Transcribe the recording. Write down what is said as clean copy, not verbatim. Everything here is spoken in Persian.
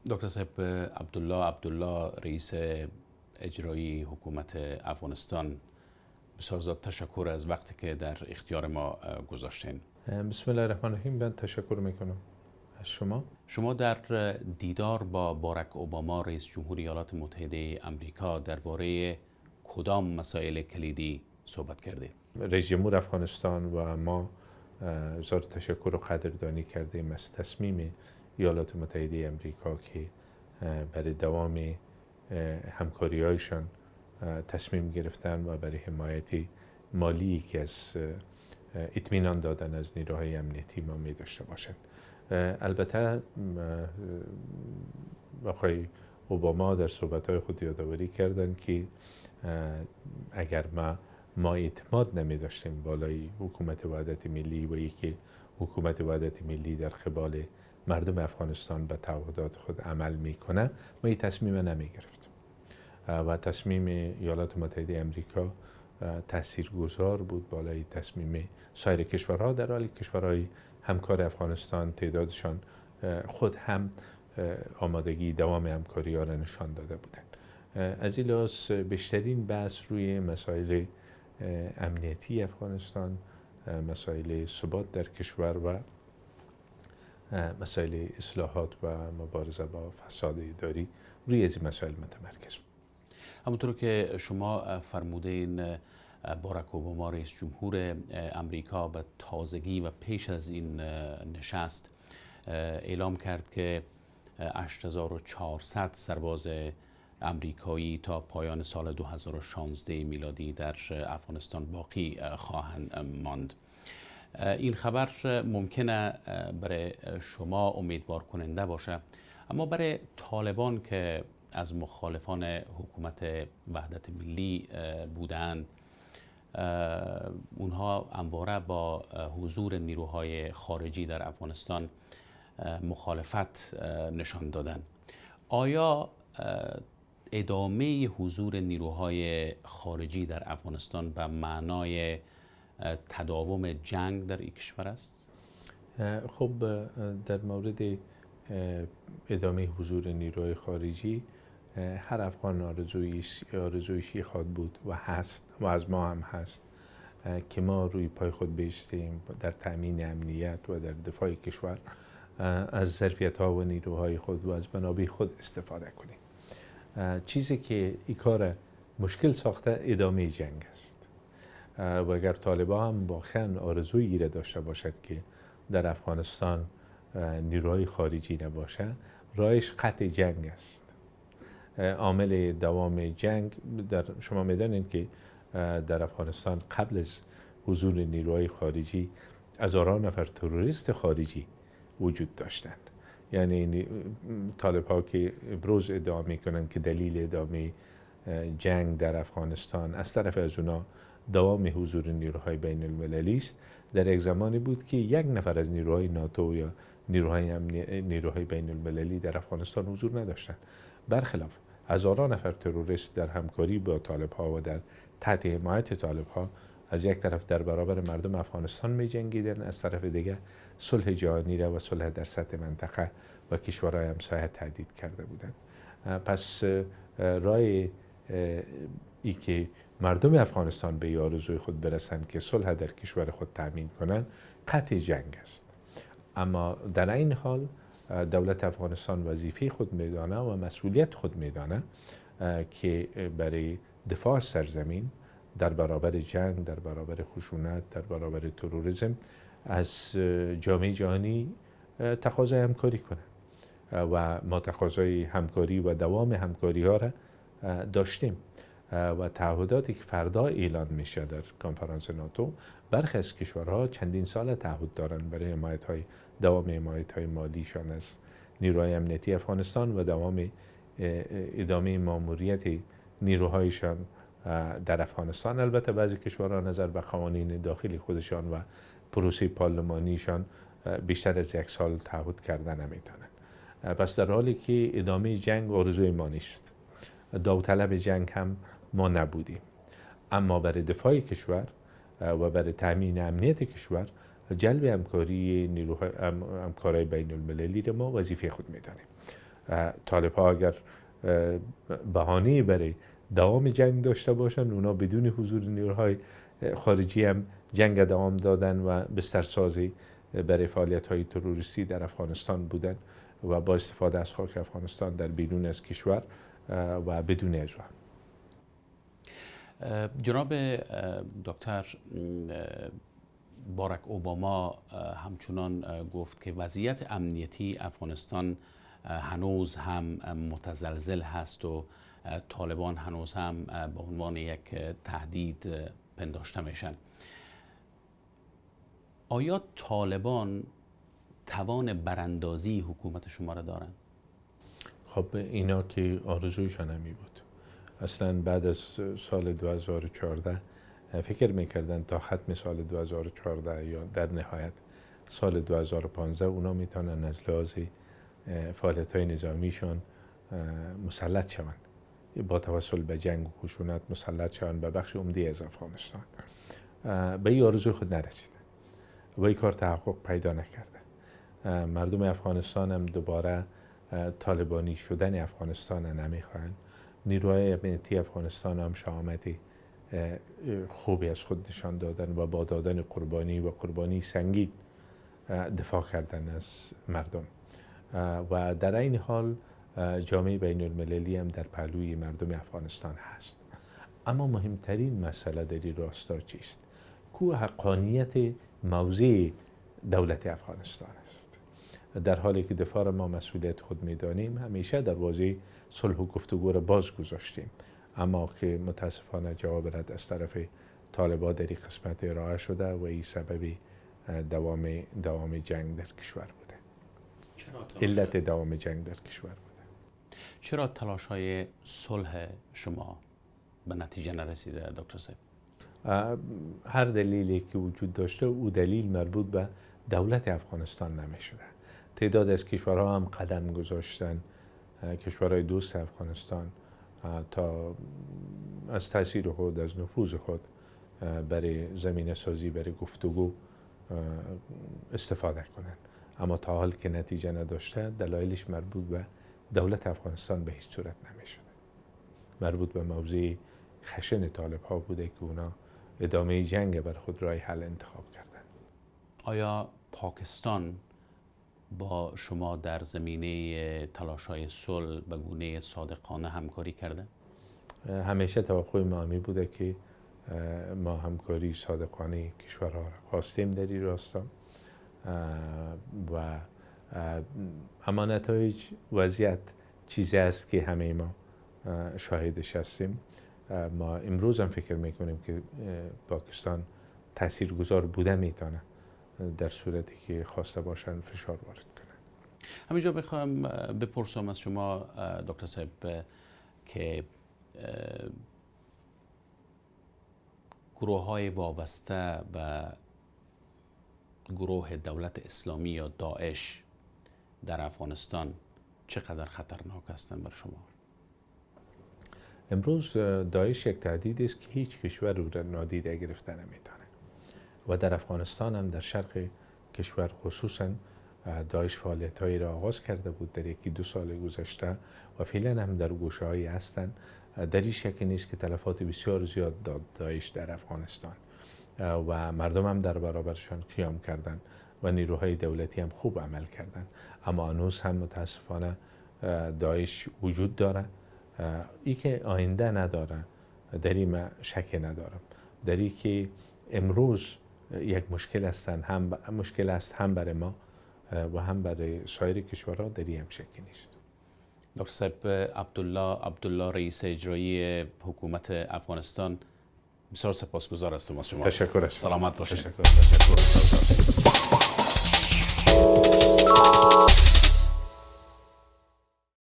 دکتر صاحب عبدالله عبدالله، رئیس اجرایی حکومت افغانستان، بسیار زیاد تشکر از وقتی که در اختیار ما گذاشتین. بسم الله الرحمن الرحیم. من تشکر میکنم از شما. شما در دیدار با باراک اوباما، رئیس جمهوری ایالات متحده امریکا، درباره کدام مسائل کلیدی صحبت کردید؟ رئیس جمهور افغانستان و ما اظهار تشکر و قدردانی کردیم از تصمیم ایالات متحده امریکا که برای دوام همکاری‌هایشان تصمیم گرفتن و برای حمایت مالی که از اطمینان دادن از نیروهای امنیتی ما می داشته باشند. البته آقای اوباما در صحبت‌های خود یادآوری کردند که اگر ما اعتماد نمی داشتیم بالای حکومت وحدت ملی و یکی حکومت وحدت ملی در قبال مردم افغانستان به تعهدات خود عمل میکنه، ما این تصمیم نمی گرفت و تصمیم ایالات متحده امریکا تاثیرگذار بود بالای تصمیم سایر کشورها، در حالی کشورهای همکار افغانستان تعدادشان خود هم آمادگی دوام همکاری ها را نشان داده بودند. از این لحاظ بیشترین بحث روی مسائل امنیتی افغانستان، مسائل ثبات در کشور و مسائل اصلاحات و مبارزه با فساد اداری روی از این مسائل متمرکز بود. همونطور که شما فرمودین، باراک اوباما، رئیس جمهور امریکا، به تازگی و پیش از این نشست اعلام کرد که 8400 سرباز امریکایی تا پایان سال 2016 میلادی در افغانستان باقی خواهند ماند. این خبر ممکنه برای شما امیدوار کننده باشه، اما برای طالبان که از مخالفان حکومت وحدت ملی بودند، اونها همواره با حضور نیروهای خارجی در افغانستان مخالفت نشان دادن. آیا ادامه حضور نیروهای خارجی در افغانستان به معنای تداوم جنگ در این کشور است؟ خب، در مورد ادامه حضور نیروهای خارجی، هر افغان آرزویش خواهد بود و هست و از ما هم هست که ما روی پای خود بایستیم، در تامین امنیت و در دفاع کشور از ظرفیت ها و نیروهای خود و از منابع خود استفاده کنیم. چیزی که این کار مشکل ساخته ادامه جنگ است و اگر طالبان هم واقعا آرزویی را داشته باشد که در افغانستان نیروهای خارجی نباشه، راهش قطع جنگ است. عامل دوام جنگ در شما میدانید که در افغانستان قبل از حضور نیروهای خارجی هزاران نفر تروریست خارجی وجود داشتند. یعنی طالب ها که امروز ادعا میکنند که دلیل ادامه جنگ در افغانستان از طرف از اونا دوام حضور نیروهای بین المللی است، در یک زمانی بود که یک نفر از نیروهای ناتو یا نیروهای بین المللی در افغانستان حضور نداشتند. برخلاف، هزاران نفر تروریست در همکاری با طالب ها و در تحت حمایت طالب ها از یک طرف در برابر مردم افغانستان می جنگیدن، از طرف دیگه صلح جهانی را و صلح در سطح منطقه و کشورهای همسایه تهدید کرده بودند. پس راه ای که مردم افغانستان به آرزوی خود برسند که صلح در کشور خود تامین کنند، قطع جنگ است. اما در این حال دولت افغانستان وظیفه خود میدانه و مسئولیت خود میدانه که برای دفاع سرزمین در برابر جنگ، در برابر خشونت، در برابر تروریسم از جامعه جهانی تقاضای همکاری کنه و ما تقاضای همکاری و دوام همکاری ها را داشتیم و تعهداتی که فردا اعلان میشه در کنفرانس ناتو، برخی از کشورها چندین سال تعهد دارند برای دوام حمایت های مالیشان از نیروهای امنیتی افغانستان و دوام ادامه ماموریت نیروهایشان در افغانستان. البته بعضی کشورها نظر به قوانین داخلی خودشان و پروسه پارلمانیشان بیشتر از یک سال تعهد کردن نمیتونن. پس در حالی که ادامه جنگ آرزوی ما نیست، داوطلب جنگ هم ما نبودیم، اما برای دفاع کشور و برای تامین امنیت کشور جلب همکاری نیروهای همکارای بین المللی رو ما وظیفه خود میدانیم. طالب ها اگر بهانه‌ای برای دوام جنگ داشته باشند، اونا بدون حضور نیروهای خارجی هم جنگ دوام دادن و بسترسازی برای فعالیت‌های تروریستی در افغانستان بودن و با استفاده از خاک افغانستان در بیرون از کشور و بدون اجازه. جناب دکتر، باراک اوباما همچنان گفت که وضعیت امنیتی افغانستان هنوز هم متزلزل هست و طالبان هنوز هم به عنوان یک تهدید پنداشته میشن. آیا طالبان توان براندازی حکومت شما را دارن؟ خب اینا که آرزویشان همی بود. اصلا بعد از سال 2014 فکر میکردن تا ختم سال 2014 یا در نهایت سال 2015 اونا میتونن از لحاظ فعالیت‌های نظامیشان مسلط شوند، با توسل به جنگ و خشونت مسلط شوند به بخش عمده از افغانستان. به این آرزوی خود نرسیدن و این کار تحقق پیدا نکرده. مردم افغانستان هم دوباره طالبانی شدن افغانستان نمیخواهند. نیروهای امنیتی افغانستان هم شهامت خوبی از خود نشان دادن و با دادن قربانی و قربانی سنگین دفاع کردن از مردم و در این حال جامعه بین المللی هم در پهلوی مردم افغانستان هست. اما مهمترین مسئله در این راستا چیست؟ کو حقانیت موضع دولت افغانستان است. در حالی که دفاع ما مسئولیت خود میدانیم، همیشه دروازه صلح و گفتگو را باز گذاشتیم، اما که متاسفانه جواب رد از طرف طالبان در این قسمت ارائه شده و این سبب دوام جنگ در کشور بوده. علت دوام جنگ در کشور بوده. چرا تلاش های صلح شما به نتیجه نرسیده دکتر صاحب؟ هر دلیلی که وجود داشته او دلیل مربوط به دولت افغانستان نمی شده. تعداد از کشورها هم قدم گذاشتن، کشورهای دوست افغانستان، تا از تاثیر خود، از نفوذ خود برای زمینه سازی برای گفتگو استفاده کنند، اما تا حال که نتیجه نداشته. دلایلش مربوط به دولت افغانستان به هیچ صورت نمی شده. مربوط به موضع خشن طالب ها بوده که اونا ادامه جنگ بر خود راه حل انتخاب کردن. آیا پاکستان با شما در زمینه تلاش‌های صلح به گونه صادقانه همکاری کرده؟ همیشه توقع ما همی بوده که ما همکاری صادقانه کشورها را خواستیم در این راستا و اما نتایج وضعیت چیزی است که همه ما شاهدش هستیم. ما امروز هم فکر میکنیم که پاکستان تاثیرگذار بوده میتونه در صورتی که خواسته باشن فشار وارد کنن. همینجا بخوام بپرسم از شما دکتر صاحب که گروه های وابسته به گروه دولت اسلامی یا داعش در افغانستان چقدر خطرناک هستند بر شما؟ امروز داعش یک تهدید است که هیچ کشور رو را نادیده گرفته نمیتونه و در افغانستان هم در شرق کشور خصوصا داعش فعالیت‌هایی را آغاز کرده بود در یکی دو سال گذشته و فعلا هم در گوشه‌هایی هستند. در این شک نیست که تلفات بسیار زیاد داد داعش در افغانستان و مردم هم در برابرشان قیام کردند و نیروهای دولتی هم خوب عمل کردند، اما هنوز هم متاسفانه داعش وجود داره. ای که آینده نداره در این من شک ندارم. در ای که امروز یک مشکل هستند، هم مشکل است هم برای ما و هم برای سایر کشورها، در این هم شکی نیست. دکتر صاحب عبدالله عبدالله، رئیس اجرایی حکومت افغانستان، بسیار سپاسگزار هستم از شما. تشکر. سلامت باشید. تشکر. تشکر.